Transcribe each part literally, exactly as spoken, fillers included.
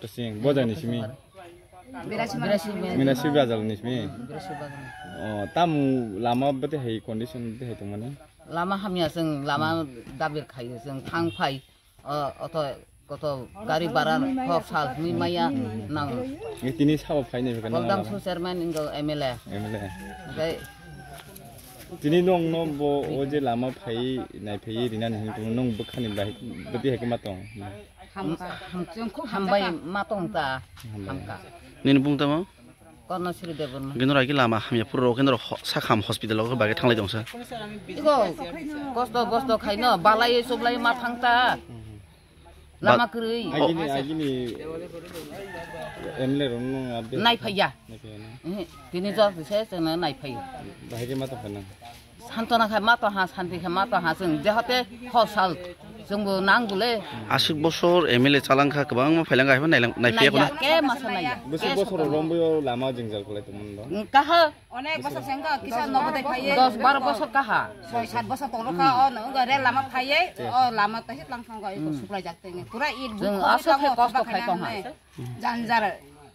Sing, bo jani simi. Birasi Birasi men. Mina sibi ajal ni simi. Birasi bagan. Oh, tamu lama bete hai condition bete hai tongmani. Lama hamya, chwng lama dabir khayo, chwng thang phai. O, oto koto gari bara hok sal hwnwi maya nang. Ni tini sabo phainai bwkha nang Goldam lama. Su chairman ingo M L A. M L A. Oke. Tini nong no bo o je lama phai nai phai rina ni hwn nong bwkhani bai bete hai ma tong. Hamka. Ham-, chwng khub hambai hamka. Ma tong ta. Hambai. Hamka. Nini bung tamo? Korno Sri Debbarma. Gindra ki lama hamya puro gindra ho-, sakham hospital o bage thanglai tongsa. Iko kosto bosto khaino balai sublai ma thang ta. Lama Ba- kwrwi. Agini, agini M L A rok no update. Nai phaiya. Nai phaiya na. Ehe, tini jor se chwngno nai phaiya. Bahai ke ma tong phai nang. Santona khai ma tong ha, santi khai ma tong ha, chwng jehote hosal chwngbo nang bole. Aswk bosor M L A chalangkha, kwbangma phailangkha, haino nailang-, naiphiya Naiya, khuna. Ke masa naiya. Bwswk Ke bosor sokra rombo yo lama jwngjal khlai tongmani bo. Kaha. Onek bosor sengko kisa nobo de phaiye. Dos baro bosor kaha. Soi sat bosor tonglo kha, o no wngkha rel lama phaiye, o lama to hit lang thangko, iko suklai jak tenge. Pura it Jwng khogwi aswk tlango, khe kosto thapa khai khaina tong ha. Hwnwi. Janjar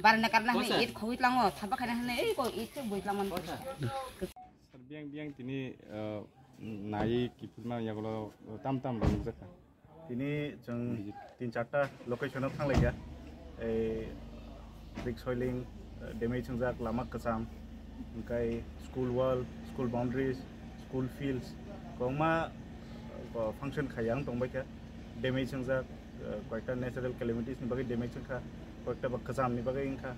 barna karna hwnwi it khogwi tlango, thapa khaina hwnwi, ei ko it khe bui tlangmani. Sir, biyang biyang tini, uh, nai kiphilma yagulo tam tam rok nukjakha. Tini chwng tin charta location o thanglaikha. Ei brick soiling, uh, damage wngjak, lama kwcham, hwnkhe school wall, school boundaries, school fields, kwbangma, uh, function khaiya wng tongbaikha. Damage wngjak, uh, koyekta natural calamities ni bagwi damage wngkha. Koyekta ba kwcham ni bagwi wngkha.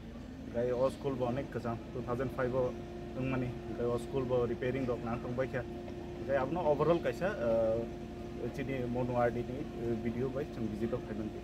Gai o school bo onek kwcham, two thousand five o wngmani, gai o school bo repairing rok nang tong baikha. Gai abono overall kaisa, uh, chini Monu R D ni, uh, video bai chwng visit o phaiman di.